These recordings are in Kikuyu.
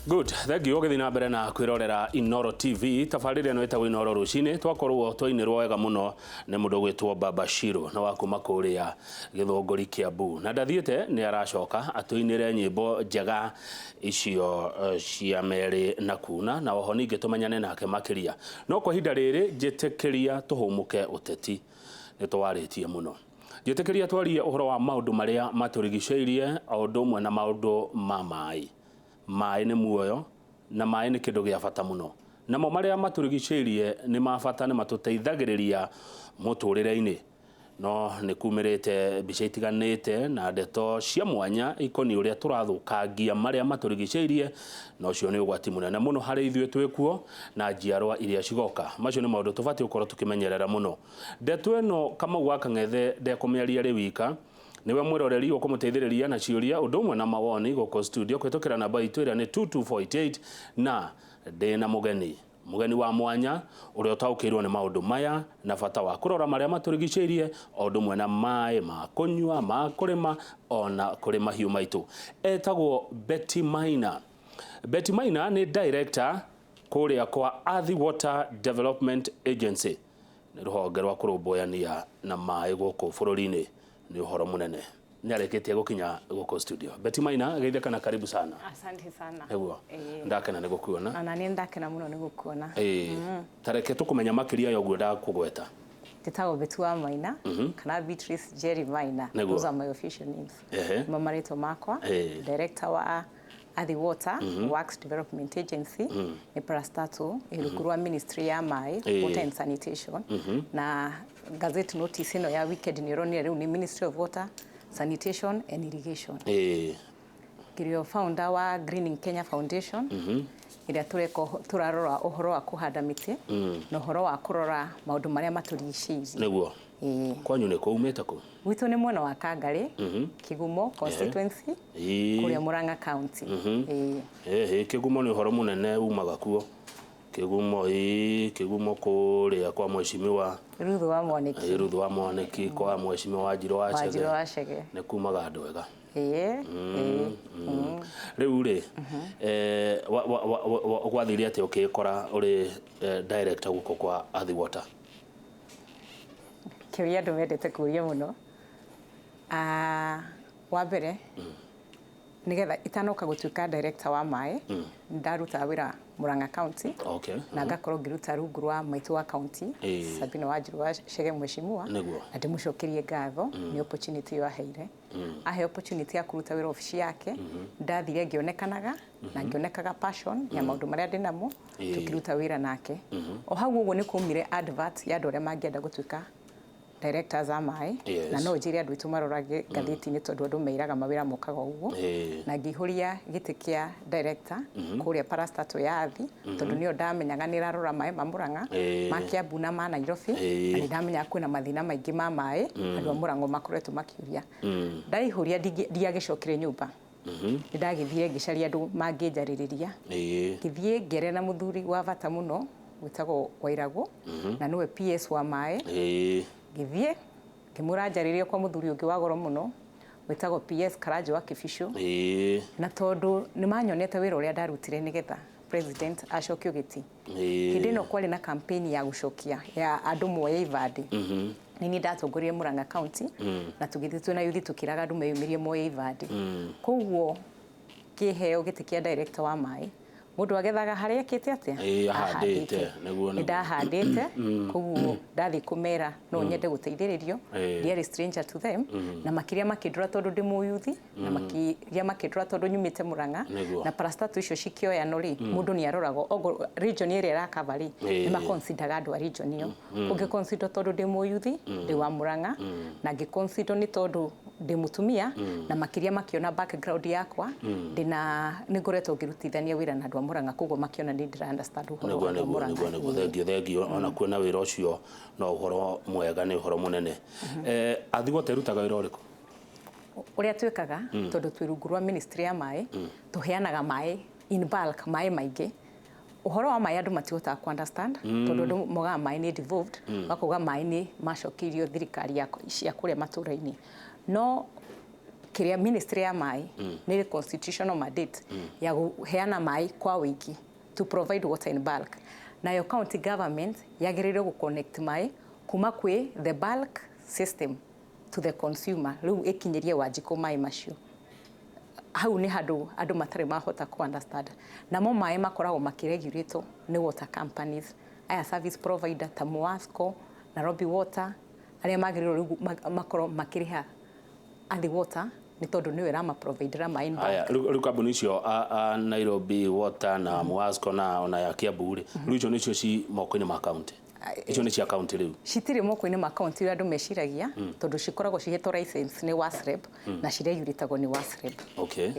Good, thank you. Ũgĩthiĩ na mbere na kwĩrorera Inoro TV, tabarĩra ĩno ĩtagwo Inoro rũcinĩ. Twakorwo twainĩrwo wega mũno nĩ mũndũ ũgwĩtwo Baba Shiro na wa kuma kũrĩa Gĩthũngũri, Kiambu, na ndathiĩte, nĩ aracoka atũinĩre nyĩmbo njega icio cia merĩ na kuna, na oho ningĩ tũmenyane nake makĩria. No kwa ihinda rĩrĩ, njĩtĩkĩria tũhũmũke ũteti, nĩ twarĩtie mũno. Njĩtĩkĩria twarie ũhoro wa maũndũ marĩa matũrigicĩirie, o ũndũ ũmwe na maũndũ ma maĩ. Maĩ nĩ muoyo, na maĩ nĩ kĩndũ gĩa bata mũno. Namo marĩa matũrigicĩirie nĩ ma bata, nĩ matũteithagĩrĩria mũtũrĩre-inĩ. No nĩ kumĩrĩte mbica itiganĩte na ndeto cia mwanya ikoniĩ ũrĩa tũrathũkangia marĩa matũrigicĩirie, na ũcio nĩ ũgwati mũnene mũno harĩ ithuĩ twĩkuo na njiarwa iria cigoka. Macio nĩ maũndũ tũbatiĩ gũkorwo tũkĩmenyerera mũno. Ndeto ĩno Kamau wa Kang'ethe ndekũmĩaria arĩ wika, nĩwe mwĩroreri ũkũmũteithĩrĩria na ciũria ũndũ ũmwe na mawoni gũkũ studio kũhĩtũkĩra namba itũ ĩrĩa nĩ 22488. Na ndĩna mũgeni, mũgeni wa mwanya ũrĩa ũtaũkĩirwo nĩ maũndũ maya na bata wa kũrora marĩa matũrigicĩirie, o ũndũ ũmwe na maĩ ma kũnyua, ma kũrĩma, ona kũrĩ mahiũ maitũ. Etagwo Betty Maina. Betty Maina nĩ director kũrĩa kwa Athi Water Development Agency, nĩ rũhonge rwa kũrũmbũyania na maĩ gũkũ bũrũri-inĩ. Nĩ ũhoro mũnene nĩ arĩkĩtie gũkinya gũkũ studio. Betty Maina, geithĩka na karibu sana. Asante sana. Nĩguo. Ndakena nĩ gũkuona. Ona niĩ ndakena mũno nĩ gũkuona. Ĩĩ, tareke tũkũmenya makĩria ya ũguo ndakũgweta. Njĩtagwo Betty wa Maina kana Beatrice Jerry Maina. Those are my official names. Nĩmo marĩtwa makwa. Director wa Athi Water Works Development Agency, nĩ parastatal ĩ rungu rwa Ministry ya Maĩ, Water and Sanitation, na gazette notice ĩno ya weekend nĩ ĩronire rĩu nĩ Ministry of Water, Sanitation and Irrigation. Ngĩrĩ founder wa Greening Kenya Foundation, ĩrĩa tũreka tũrarora ũhoro wa kũhanda mĩtĩ na ũhoro wa kũrora maũndũ marĩa matũrigicĩirie. Kwanyu nĩ kũ, umĩte kũ? Gwitũ nĩ mwena wa Kangarĩ, Kigumo constituency, kũrĩa Murang'a County. Ĩhĩ, Kĩgumo nĩ ũhoro mũnene umaga kuo. Kĩgumo, ĩĩ, Kĩgumo kũrĩa kwa mheshimiwa Ruth wa Mwanĩki. Ĩĩ, Ruth wa Mwanĩki, kwa mheshimiwa Wanjirũ wa Wanjirũ Chege. Wa Chege. Nĩ kumaga andũ ega. Ĩĩ. Rĩu rĩ, gwathire atĩa ũkĩkora ũrĩ director gũkũ kwa Athi Water? Kĩũria andũ mendete kũria mũno. Ah, wa mbere, nĩgetha itanoka gũtuĩka director wa maĩ, ndarutaga wĩra Murang'a County na ngakorwo ngĩruta rungu rwa maitũ wa county, Sabina Wanjiru wa Chege, mheshimiwa, na ndĩmũcokerie ngatho nĩ opportunity ĩyo aheire. Ahe opportunity ya kũruta wĩra obici yake, ndathire ngĩonekanaga na ngĩonekaga passion ya maũndũ marĩa ndĩnamo. Tũkĩruta wĩra nake o hau ũguo, nĩ kwaumire advert ya andũ arĩa mangĩenda gũtuĩka directors a maĩ. Na no njĩre andũ aitũ marorage ngathĩti-inĩ, tondũ andũ meiraga mawĩra mokaga ũguo. Na ngĩihũria gĩtĩ kĩa director kũrĩa parastatal ya Athi, tondũ nĩyo ndamenyaga nĩ ĩrarora maĩ ma Murang'a, ma Kiambu na ma Nairobi. Na nĩ ndamenyaga kwĩna mathĩna maingĩ ma maĩ andũ a Murang'a makoretwo makĩũria. Ndaihũria, ndiagĩcokire nyũmba, nĩ ndagĩthire ngĩcaria andũ mangĩnjarĩrĩria. Ngĩthiĩ ngĩaria na mũthuri wa bata mũno wĩtagwo Wairagũ, na nĩwe PS wa maĩ. Ngĩthiĩ ngĩmwĩra njarĩrie kwa mũthuri ũngĩ wa goro mũno wĩtagwo PS Karanjũ wa Kĩbicũ. Na tondũ nĩ manyonete wĩra ũrĩa ndarutire nĩgetha president acokio gĩti, hĩndĩ ĩno kwarĩ na campaign ya gũcokia ya andũ moye ibandĩ, nĩ niĩ ndatongoririe Murang'a County, na tũgĩthiĩ twĩna yuthi tũkĩraga andũ meyumĩrie moye ibandĩ. Koguo kĩheo gĩtĩ kĩa director wa maĩ, mũndũ agethaga harĩa ekĩte atĩa? Ĩĩ, ahandĩte. Nĩguo, nĩ ndahandĩte. Koguo ndathiĩ kũmera no nyende gũteithĩrĩrio, ndiarĩ stranger to them, na makĩria makĩndora tondũ ndĩ mũyuthi, na makĩria makĩndora tondũ nyumĩte Murang'a. Na parastatal icio cikĩoyano rĩ, mũndũ nĩ aroragwo okorwo region ĩrĩa ĩrakava rĩ, nĩ maconsideraga andũ a region ĩyo. Ũngĩ consider tondũ ndĩ mũyuthi, ndĩ wa Murang'a, na ngĩ consider nĩ tondũ ndĩ mũtumia, na makĩria makĩona background yakwa, ndĩna nĩ ngoretwo ngĩrutithania wĩra na andũ a Murang'a, koguo makĩona nĩ ndĩra understand ũhoro wa andũ a Murang'a. Nĩguo, thengiũ, thengiũ. Ona kuona wĩra ũcio no ũhoro mwega, nĩ ũhoro mũnene. Athi Water ĩrutaga wĩra ũrĩkũ? Ũrĩa twĩkaga, tondũ twĩ rungu rwa ministry ya maĩ, tũheanaga maĩ in bulk, maĩ maingĩ. Ũhoro wa maĩ andũ matihotaga ku understand, tondũ andũ mogaga maĩ nĩ devolved, makauga maĩ nĩ macokeirio thirikari ya cia kũrĩa matũũra-inĩ, no Kĩrĩa ministry ya maĩ nĩ constitutional mandate ya kũheana maĩ kwa wĩingĩ, to provide water in bulk. Nayo county government yagĩrĩirwo gũ connect maĩ kuma kwĩ the bulk system to the consumer, rĩu ĩkinyĩrie Wanjikũ maĩ macio. Hau nĩ handũ andũ matarĩ mahota ku understand. Namo maĩ makoragwo makĩregulatwo nĩ water companies aya, service provider ta Muwasco, Nairobi Water, arĩa magĩrĩirwo rĩu makorwo makĩrĩha Athi Water nĩ tondũ nĩyo ĩramaprovidera maĩ in bulk. Aya, rĩu kambuni icio a Nairobi Water na Muwasco na ona ya Kiambu rĩ, rĩu icio nĩcio ci moko-inĩ ma county? Icio nĩ cia county rĩu? Citirĩ moko-inĩ ma county ũrĩa andũ meciragia, tondũ cikoragwo cihetwo license nĩ WASREB na ciregulatagwo nĩ WASREB. Okay,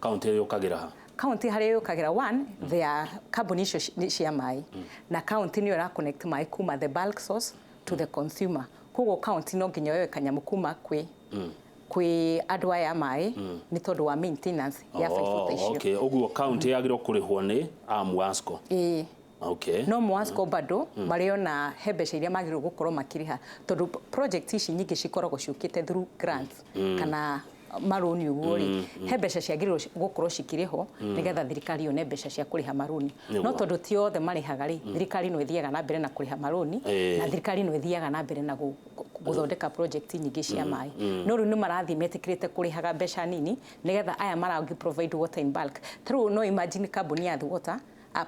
county yũkagĩra ha? County harĩa yũkagĩra, one, they are kambuni icio nĩ cia maĩ na county nĩyo ĩra connect maĩ kuma the bulk source to the consumer. Koguo county no nginya yoe kanyamũ kuma kwĩ andũ aya a maĩ nĩ tondũ wa maintenance ya baibũ ta icio. Okay, ũguo county yagĩrĩirwo kũrĩhwo nĩ a Muwasco? Ĩĩ. Okay. No Muwasco bado marĩ ona he mbeca iria magĩrĩirwo gũkorwo makĩrĩha, tondũ project ici nyingĩ cikoragwo ciũkĩte through grants kana marũni. Ũguo rĩ, he mbeca ciagĩrĩirwo gũkorwo cikĩrĩhwo nĩgetha thirikari yone mbeca cia kũrĩha marũni. No tondũ ti othe marĩhaga rĩ, thirikari no ĩthiaga na mbere na kũrĩha marũni na thirikari no ĩthiaga na mbere na gũthondeka project nyingĩ cia maĩ. No rĩu nĩ marathiĩ metĩkĩrĩte kũrĩhaga mbeca nini nĩgetha aya marangĩ provide water in bulk. Ta rĩu no imagine kambuni ya Athi Water,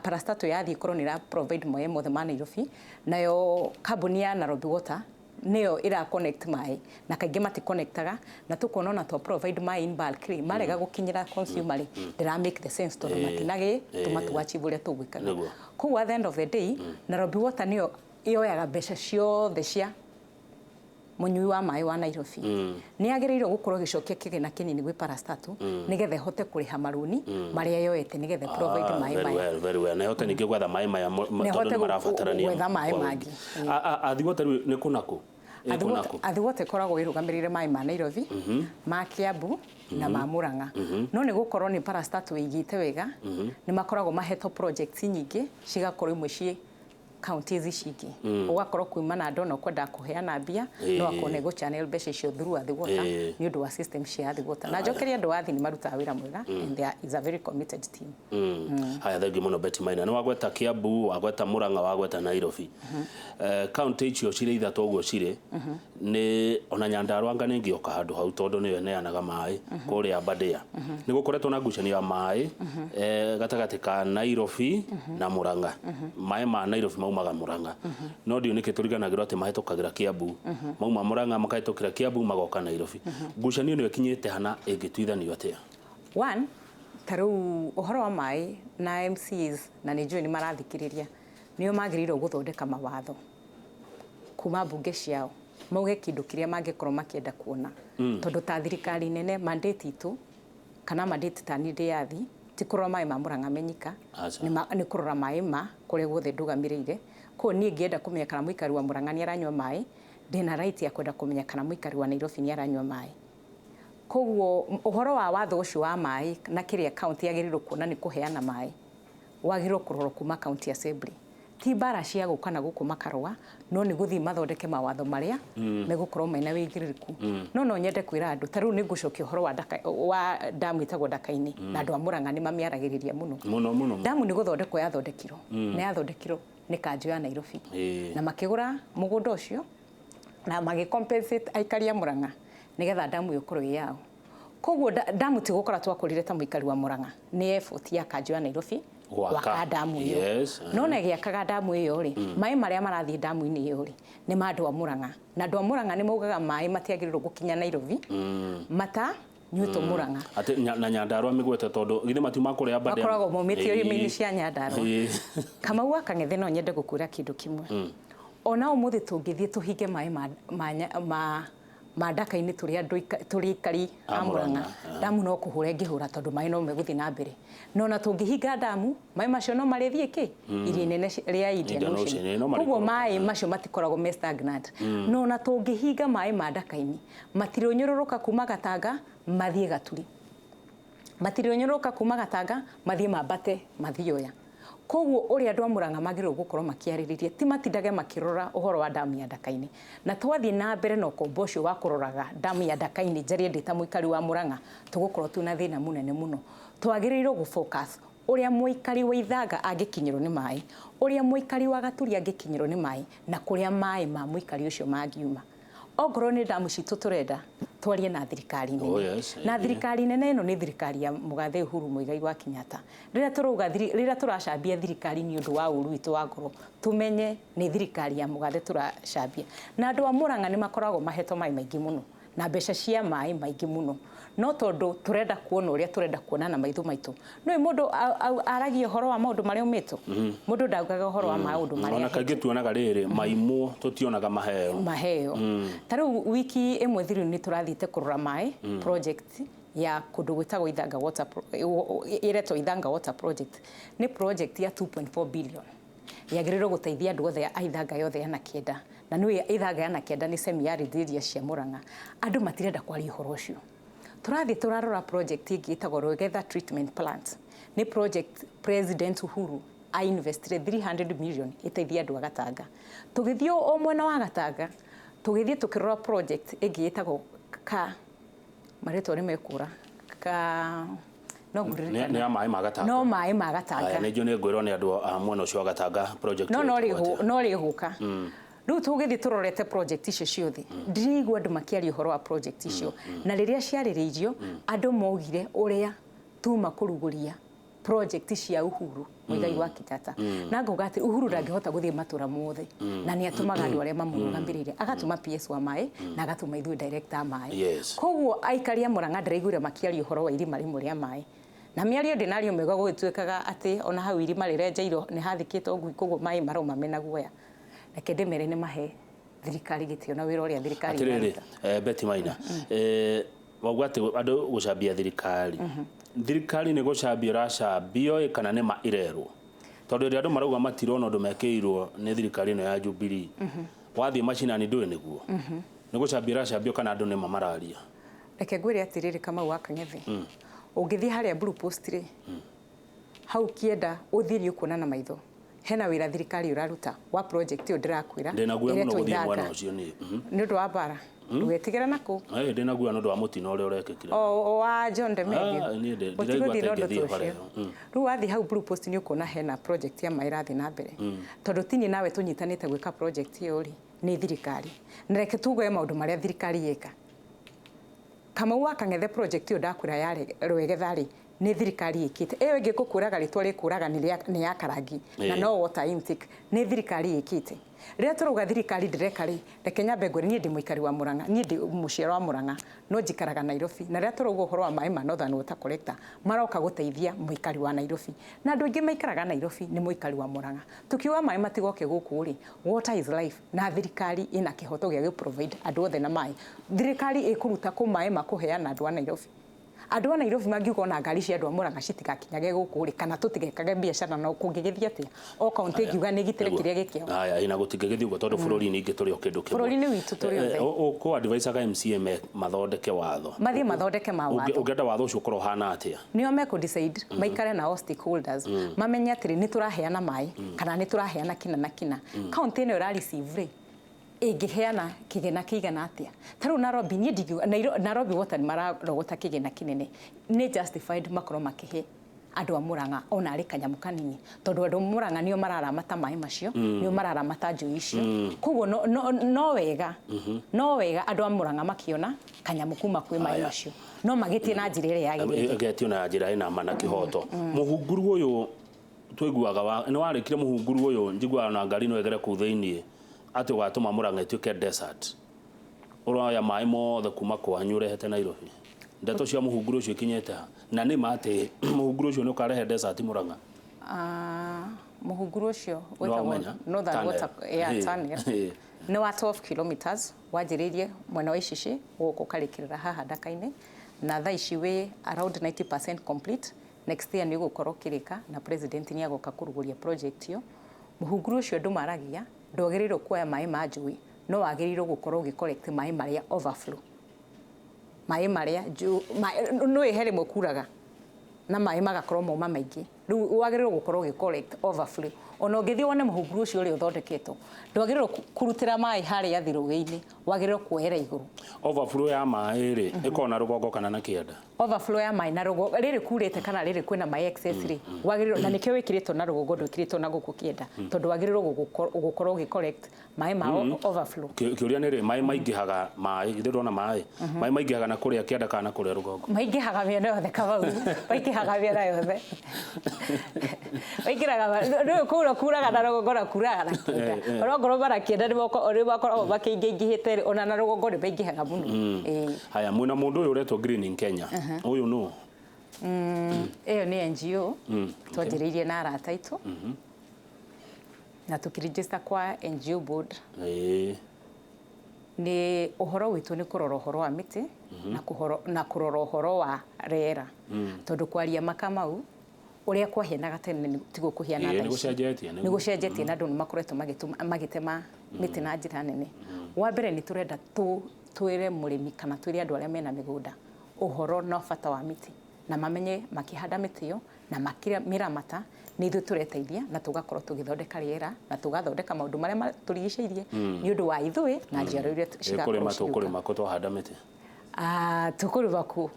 parastatal yathiĩ ĩkorwo nĩ ĩra provide maĩ mothe ma Nairobi, nayo kambuni ya Nairobi Water nĩyo ĩra connect maĩ, na kaingĩ mati connectaga, na tũkona ona twa provide maĩ in bulk rĩ, marega gũkinyĩra consumer rĩ, ndĩra make the sense, tondũ matinagĩ tũma tu achieve ũrĩa tũgwĩkaga. Koguo at the end of the day, Nairobi Water nĩyo yoyaga mbeca ciothe cia mũnyui wa maĩ wa Nairobi. Nĩ agĩrĩirwo gũkorwo ĩgĩcokia kĩgĩna kĩnini gwĩ parastatal nĩgetha ĩhote kũrĩha marũni marĩa yoete nĩgetha provide maĩ very maya. Well, very well. Na ĩhote ningĩ gwetha maĩ maya Na tondũ ĩhote nĩ marabatarania gwetha maĩ kwa mangĩ. ũingĩ. Athi Water rĩu nĩ kũ na kũ? Ĩ kũ na kũ? Athi Water ĩkoragwo ĩrũgamĩrĩire maĩ ma Nairobi, ma Kiambu na ma Murang'a. No nĩ gũkorwo nĩ parastatal ĩigĩte wega, nĩ makoragwo mahetwo projects nyingĩ, cigakorwo imwe ciĩ counties ici ingĩ. Ũgakorwo kuuma na andũ ona ũkwendaga kũheana mbia, no akorwo nĩ gũ-channel mbeca icio through Athi Water nĩ ũndũ wa system cia Athi Water. Na njokerie andũ a Athi nĩ marutaga wĩra mwega and they are, is a very committed team. Haya, thengiũ mũno, Betty Maina. Nĩ wagweta Kiambu, wagweta Murang'a, wagweta Nairobi. Kaunti icio cirĩ ithatũ ũguo cirĩ nĩ ona Nyandarua anga nĩ ngĩoka handũ hau, tondũ nĩyo ĩneanaga maĩ kũrĩa Aberdare. Nĩ gũkoretwo na ngucanio ya maĩ gatagatĩ ka Nairobi na Murang'a. Maĩ ma Nairobi maumaga Murang'a, no ndiũ nĩkĩ tũriganagĩrwo atĩ mahĩtũkagĩra Kiambu. Mauma Murang'a makahĩtũkĩra Kiambu magoka Nairobi. Ngucanio ĩno ĩkinyĩte hana, ĩngĩtuithanio atĩa? One, ta rĩu ũhoro wa maĩ na MCAs, na nĩ njũĩ nĩ marathikĩrĩria, nĩo magĩrĩirwo gũthondeka mawatho kuma mbunge ciao, mauge kĩndũ kĩrĩa mangĩkorwo makĩenda kuona, tondũ ta thirikari nene, mandate itũ kana mandate ta niĩ ndĩ yathi ti kũrora maĩ ma Murang'a menyika. Aca. Nĩ kũrora maĩ ma kũrĩa guothe ndũgamĩrĩire. Koguo niĩ ngĩenda kũmenya kana mũikari wa Murang'a nĩ aranyua maĩ, ndĩna right ya kwenda kũmenya kana mũikari wa Nairobi nĩ aranyua maĩ. Koguo ũhoro wa watho ũcio wa maĩ na kĩrĩa county yagĩrĩirwo kuona nĩ kũheana maĩ wagĩrĩirwo kũrorwo kuma county assembly, ti mbara cia gũka na gũkũ makarũa, no nĩ gũthiĩ mathondeke mawatho marĩa megũkorwo mena wĩigĩrĩrĩku. No nyende kwĩra andũ ta rĩu nĩ ngũcokia ũhoro wa Daka, wa damu ĩtagwo Ndaka-inĩ, na andũ a Murang'a nĩ mamĩaragĩrĩria mũno. Mũno mũno. Damu nĩ gũthondekwo yathondekirwo, na yathondekirwo nĩ kanjũ ya Nairobi na makĩgũra mũgũnda ũcio na magĩ compensate aikari a Murang'a nĩgetha damu ĩyo ĩkorwo ĩ yao. Koguo damu ti gũkora twakũrire ta mũikari wa Murang'a, nĩ effort ya kanjũ ya Nairobi Gwaka. gwaka damu ĩyo. No na ĩgĩakaga damu ĩyo rĩ, maĩ marĩa marathiĩ damu-inĩ ĩyo rĩ, nĩ ma andũ a Murang'a, na andũ a Murang'a nĩ maugaga maĩ matiagĩrĩirwo gũkinya Nairobi mata nyuĩtwo Murang'a. Atĩ na Nyandarua mĩgwete, tondũ githĩ matiuma kũrĩa Aberdare? Makoragwo maumĩtio irĩma-inĩ cia Nyandarua. Kamau wa Kang'ethe, no nyende gũkwĩra kĩndũ kĩmwe. Ona ũmũthĩ tũngĩthiĩ tũhinge maĩ ma Ndaka-inĩ tũrĩ andũ tũrĩ aikari a A Murang'a, Murang'a, damu no kũhũra ĩngĩhũra, tondũ maĩ no megũthiĩ na mbere. No na tũngĩhinga damu, maĩ macio no marĩthiĩ kĩ iria inene rĩa Indian Indian Ocean. Ocean, no Koguo marĩikũrũka. Maĩ macio matikoragwo me stagnant. No na tũngĩhinga maĩ ma Ndaka-inĩ, matirĩũnyũrũrũka kuma Gatanga mathiĩ Gaturi, matirĩũnyũrũrũka kuma Gatanga mathiĩ mambate Mathioya. Koguo ũrĩa andũ a Murang'a magĩrĩirwo gũkorwo makĩarĩrĩria ti matindage makĩrora ũhoro wa damu ya Ndakainĩ. Na twathiĩ na mbere na ũkombo ũcio wa kũroraga damu ya Ndakainĩ njarie ndĩ ta mũikari wa Murang'a, tũgũkorwo twĩna thĩna mũnene mũno. Twagĩrĩirwo gũ focus ũrĩa mũikari wa Ithanga angĩkinyĩrwo nĩ maĩ, ũrĩa mũikari wa Gaturi angĩkinyĩrwo nĩ maĩ, na kũrĩa maĩ ma mũikari ũcio mangiuma. Ongorwo nĩ damu citũ tũrenda, twarie na thirikari nene. Oh, yes, na thirikari nene ĩno nĩ thirikari ya Mũgathe Uhuru Muigai wa Kenyatta. Rĩrĩa tũrauga rĩrĩa tũracambia thirikari nĩ ũndũ wa ũru witũ wa ngoro, tũmenye nĩ thirikari ya Mũgathe tũracambia. Na andũ a Murang'a nĩ makoragwo mahetwo maĩ maingĩ mũno na mbeca cia maĩ maingĩ mũno, no tondũ tũrenda kuona ũrĩa tũrenda kuona na maitho maitũ. Nĩũĩ mũndũ aragia ũhoro wa maũndũ marĩa aumĩtwo, mũndũ ndaugaga ũhoro wa maũndũ marĩa Ona kaingĩ tuonaga rĩrĩ maimwo, tũtionaga maheo. Maheo. Ta rĩu wiki ĩmwe thiru nĩ tũrathiĩte kũrora maĩ project ya kũndũ gwĩtagwo Ithanga Water, ĩretwo Ithanga Water Project. Nĩ project ya 2.4 billion yagĩrĩirwo gũteithia andũ othe a Ithanga yothe ya na kĩenda. Na nĩũĩ Ithanga ya na kĩenda nĩ semi arid area cia Murang'a. Andũ matirenda kwaria ũhoro ũcio. Tũrathiĩ tũrarora project ĩngĩ ĩtagwo Rwegetha Treatment Plant. Nĩ project President Uhuru a investire 300 million ĩteithie andũ a Gatanga. Tũgĩthiĩ o mwena wa Gatanga, tũgĩthiĩ tũkĩrora project ĩngĩ ĩtagwo ka marĩtwa nĩ mekũra ka no ngũririkana. Nĩ ya maĩ ma Gatanga. No maĩ ma Gatanga. Aya, nĩ njũĩ nĩ ngwĩrwo nĩ andũ a mwena ũcio wa Gatanga project No ĩyo no ĩtagwo atĩa? No rĩgũka. Rĩu tũgĩthiĩ tũrorete project icio ciothe, ndiraigua andũ makĩaria ũhoro wa project icio. Na rĩrĩa ciarĩrĩirio, andũ maugire ũrĩa tuma kũrugũria project cia Uhuru Muigai wa Kenyatta. Na ngauga atĩ Uhuru ndangĩhota gũthiĩ matũra mothe, na nĩ atũmaga andũ arĩa mamũrũgamĩrĩire, agatũma PS wa maĩ na agatũma ithuĩ director a maĩ. Koguo aikari a Murang'a ndĩraiguire makĩaria ũhoro wa irima rĩmwe rĩa maĩ. Na mĩario ndĩnario mĩega gũgĩtuĩkaga atĩ ona hau irima rĩrenjeirwo nĩ hathikĩtwo ngui, koguo maĩ marauma mena guoya. Reke ndĩmere nĩ mahe thirikari gĩtĩo na wĩra ũrĩa thirikari Atĩrĩrĩ, ĩraruta. Betty Maina, wauga atĩ andũ gũcambia thirikari. Thirikari nĩ gũcambia ĩracambio kana nĩ ma ĩrerwo? Tondũ rĩrĩa andũ marauga matirona ũndũ mekĩirwo nĩ thirikari ĩno ya Jubilee, wathiĩ macinani ndũĩ nĩguo. Nĩ gũcambia ĩracambio kana andũ nĩ ma mararia? Reke ngwĩre atĩrĩrĩ Kamau wa Kang'ethe, ũngĩthiĩ harĩa Blue Post rĩ, hau kĩenda ũthiĩ nĩ ũkuona na maitho. Hena wĩra thirikari ũraruta wa project ĩyo ndĩrakwĩra. Ndĩna guoya mũno ĩretwo gũthiĩ mwena Ithanga. ũcio niĩ. Nĩ ũndũ wa mbara. Ndũgetigĩre nakũ. Ndĩna guoya nĩ ũndũ wa mũtino ũrĩa ũrekĩkire. O wa John Demegio. Niĩ ndiraigua Ũtigũthiĩ na ta ũndũ ingĩthiĩ ta bara ũcio. ĩyo. Rĩu wathiĩ hau Blue Post nĩ ũkuona hena project ya maĩ ĩrathiĩ na mbere. Tondũ ti niĩ nawe tũnyitanĩte gwĩka project ĩyo rĩ, nĩ thirikari. Na reke tuge maũndũ marĩa thirikari yeka. Kamau wa Kang'ethe project ĩyo ndakwĩra ya Rwegetha rĩ, nĩ thirikari ĩkĩte. Ĩyo ĩngĩ ngũkwĩraga rĩtwa rĩkũraga nĩ ya Karangi, na no water intake, nĩ thirikari ĩkĩte. Rĩrĩa tũrauga thirikari ndĩreka rĩ, reke nyambe ngwĩre niĩ ndĩ mũikari wa Murang'a, niĩ ndĩ mũciaro wa Murang'a, no njikaraga Nairobi. Na rĩrĩa tũrauga ũhoro wa maĩ ma Northern Water Collector, maroka gũteithia mũikari wa Nairobi. Na andũ aingĩ maikaraga Nairobi nĩ mũikari wa Murang'a. Tukiuga maĩ matigoke gũkũ rĩ, water is life, na thirikari ĩna kĩhoto gĩa gũ-provide andũ othe na maĩ. Thirikari ĩkũruta kũ maĩ ma kũheana andũ a Nairobi? Andũ a Nairobi mangiuga ona ngari cia andũ a Murang'a citigakinyage gũkũ rĩ, kana tũtigekage biacara nao, kũngĩgĩthiĩ atĩa? O kaunti ĩngiuga nĩ ĩgitĩre kĩrĩa gĩkĩao. Haya, ina gũtingĩgĩthiĩ ũguo tondũ bũrũri-inĩ ingĩ tũrĩ o kĩndũ kĩmwe. Bũrũri-inĩ witũ tũrĩ othe. Ũkũ advice-aga MCA mathondeke watho. Mathiĩ mathondeke ma watho. Ũngĩenda watho ũcio ũkorwo ũhana atĩa? Nĩo mekũ decide, maikare na all stakeholders, mamenye atĩrĩ nĩ tũraheana maĩ, kana nĩ tũraheana kĩna na kĩna. Kaunti ĩno ĩra receive rĩ, ĩngĩheana kĩgĩna kĩigana atĩa? Ta rĩu Nairobi, niĩ ndingiuga, Nairobi Water nĩ mararogota kĩgĩna kĩnene. Nĩ justified makorwo makĩhe andũ a Murang'a ona arĩ kanyamũ kanini, tondũ andũ a Murang'a nĩo mararamata maĩ macio, nĩo mararamata njũĩ icio. Koguo no wega, no wega andũ a Murang'a makĩona kanyamũ kuma kwĩ maĩ macio, no magĩtie na njĩra ĩrĩa yagĩrĩire. Ĩgetio na njĩra ĩna ma na kĩhoto. Mũhunguru ũyũ twaiguaga wa, nĩ warĩkire mũhunguru ũyũ, njiguaga na ngari no ĩgere kũu thĩiniĩ, atĩ ũgatũma Murang'a ĩtuĩke desert. Ũroya maĩ mothe kuma kwanyu ũrehete Nairobi. Ndeto cia mũhunguru ũcio ikinyĩte ha? Na nĩ ma atĩ mũhunguru ũcio nĩ ũkarehe desert Murang'a? Mũhunguru ũcio Nĩ wĩtagwo waũmenya? Northern Tunnel. Water, yeah, tunnel. Nĩ wa 12 kilometers, wanjĩrĩirie mwena wa Icicĩ gũkũ ũkarĩkĩrĩra haha Ndaka-inĩ, na thaa ici wĩ around 90% complete. Next year nĩ ũgũkorwo ũkĩrĩka na president nĩ agoka kũrugũria project ĩyo. Mũhunguru ũcio andũ maragia ndwagĩrĩirwo kuoya maĩ ma njũĩ, no wagĩrĩirwo gũkorwo ũgĩ collect maĩ marĩa overflow. Maĩ marĩa nĩũĩ he rĩmwe kuraga na maĩ magakorwo mauma maingĩ. Rĩu wagĩrĩirwo gũkorwo ũgĩ collect overflow. Ona ũngĩthiĩ wone mũhunguru ũcio ũrĩa ũthondeketwo, ndwagĩrĩirwo kũrutĩra maĩ harĩa thĩ rũĩ-inĩ, wagĩrĩirwo kuoera igũrũ. Overflow ya maĩ rĩ, ĩkoragwo na rũgongo kana na kĩanda? Overflow ya maĩ na rũgongo, rĩrĩ kurĩte kana rĩrĩ kwĩna maĩ excess rĩ, wagĩrĩirwo, na nĩkĩo wĩkĩrĩtwo na rũgongo, ndwĩkĩrĩtwo na gũkũ kĩanda, tondũ wagĩrĩirwo gũkorwo ũgĩ collect maĩ ma overflow. Kĩũria nĩ rĩ, maĩ maingĩhaga, maĩ githĩ ndona maĩ maĩ maingĩhaga na kũrĩa kĩanda kana na kũrĩa rũgongo? Maingĩhaga mĩena yothe, Kamau, maingĩhaga mĩena yothe. Maingĩraga rĩu kura kuraga na rũgongo na kuraga na kĩanda. Ona okorwo mara kĩanda nĩ makoragwo makĩingĩingĩhĩte rĩ, ona na rũgongo nĩ maingĩhaga mũno. Haya, mwĩna mũndũ ũyũ ũretwo Greening Kenya, ũyũ nũ? Ĩyo nĩ NGO twanjĩrĩirie na arata aitũ na tũkĩregister kwa NGO board. Nĩ ũhoro witũ nĩ kũrora ũhoro wa mĩtĩ na kũrora ũhoro wa rĩera, tondũ kwaria makamau ũrĩa kwahianaga tene tiguo kũhiana thaa ici. Nĩ Nĩ gũcenjetie na andũ nĩ makoretwo magĩtema mĩtĩ na njĩra nene. Wa mbere nĩ tũrenda twĩre mũrĩmi kana twĩre andũ arĩa mena mĩgũnda ũhoro na bata wa mĩtĩ, na mamenye makĩhanda mĩtĩ ĩyo na makĩmĩramata nĩ ithuĩ tũreteithia na tũgakorwo tũgĩthondeka rĩera na tũgathondeka maũndũ marĩa matũrigicĩirie nĩ ũndũ wa ithuĩ na njiaro iria cigakorwo Kũrĩma ciũka. Tũkũrĩma kũ twahanda mĩtĩ? Tũkũrĩma kũ?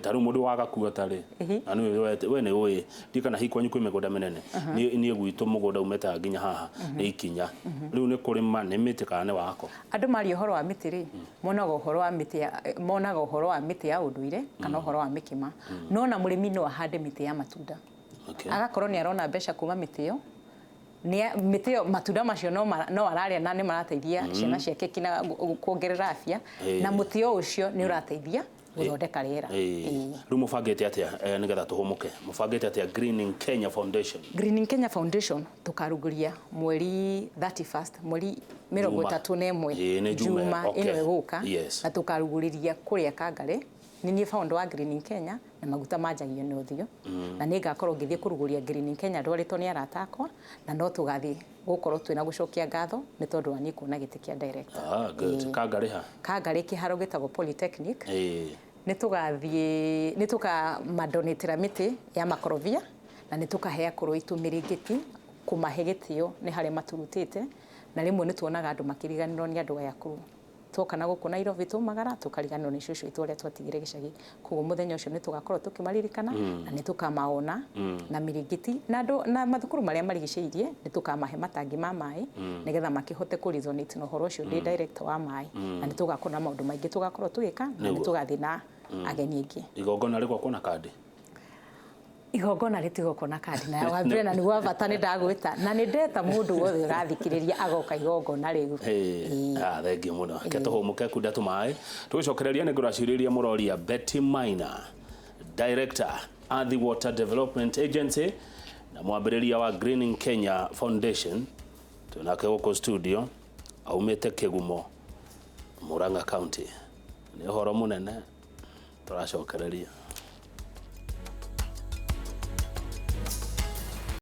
Ta rĩu mũndũ wagakua tarĩ na nĩ we nĩ ũĩ ndiĩ kana hihi kwanyu kwĩ mĩgũnda mĩnene. Niĩ gwitũ mũgũnda umĩte nginya haha nĩ ikinya. Rĩu nĩ kũrĩma nĩ mĩtĩ kana nĩ wako? Andũ maria ũhoro wa mĩtĩ rĩ, monaga ũhoro wa mĩtĩ ya, monaga ũhoro wa mĩtĩ ya ũndũire kana ũhoro wa mĩkĩma. No na mũrĩmi no ahande mĩtĩ ya matunda. Agakorwo nĩ arona mbeca kuma mĩtĩ ĩyo. Mĩtĩ ĩyo matunda macio no ararĩa na nĩ marateithia ciana ciake kinya kuongerera afya, na mũtĩ o ũcio nĩ ũrateithia gũthondeka rĩera. Rĩu mũbangĩte atĩa nĩgetha tũhũmũke? Mũbangĩte atĩa Greening Kenya Foundation? Greening Kenya Foundation tũkarugũria mweri 31st, mweri 31 Juma ĩno ĩgũka, na tũkarugũrĩria kũrĩa Kangari. Nĩ niĩ founder wa Greening Kenya na maguta manjagio nĩ ũthiũ, na nĩ ngakorwo ngĩthiĩ kũrugũria Greening Kenya ndwarĩtwo nĩ arata akwa, na no tũgathiĩ gũkorwo twĩna gũcokia ngatho nĩ tondũ wa niĩ kuona gĩtĩ kĩa director. Good. Kangari ha? Kangari kĩharo gĩtagwo Polytechnic. Nĩ tũgathiĩ, nĩ tũkamadonatĩra mĩtĩ ya makorobia na nĩ tũkahe akũrũ aitũ mĩrĩngĩti kũmahe gĩtĩo nĩ harĩa maturutĩte, na rĩmwe nĩ tuonaga andũ makĩriganĩrwo nĩ andũ aya akũrũ. Tuoka na gũkũ Nairobi tumagara tukariganĩrwo nĩ cũcũ witũ ũrĩa twatigire gĩcagi. Koguo mũthenya ũcio nĩ tũgakorwo tũkĩmaririkana na nĩ tũkamaona na mĩrĩngĩti na andũ na mathukuru marĩa marigicĩirie nĩ tũkamahe matangi ma maĩ nĩgetha makĩhote kũ resonate na ũhoro ũcio. Ndĩ director wa maĩ na nĩ tũgakorwo na maũndũ maingĩ tũgakorwo tũgĩka na nĩ tũgathiĩ na ageni aingĩ. Igongona rĩgwakwo na kandi? Igongona rĩtigokwo na kandi, na wa mbere na nĩ gwa bata nĩ ndagwĩta na nĩ ndeta mũndũ wothe ũrathikĩrĩria agoka igongona rĩu. Thengiũ mũno. Reke tũhũmũke kunda tũmaĩ tũgĩcokereria nĩ ngũraciũrĩria mũroria Betty Maina, Director Athi Water Development Agency na mwambĩrĩria wa Greening Kenya Foundation. Twĩnake gũkũ studio aumĩte Kĩgumo, Murang'a County. Nĩ ũhoro mũnene tũracokereria.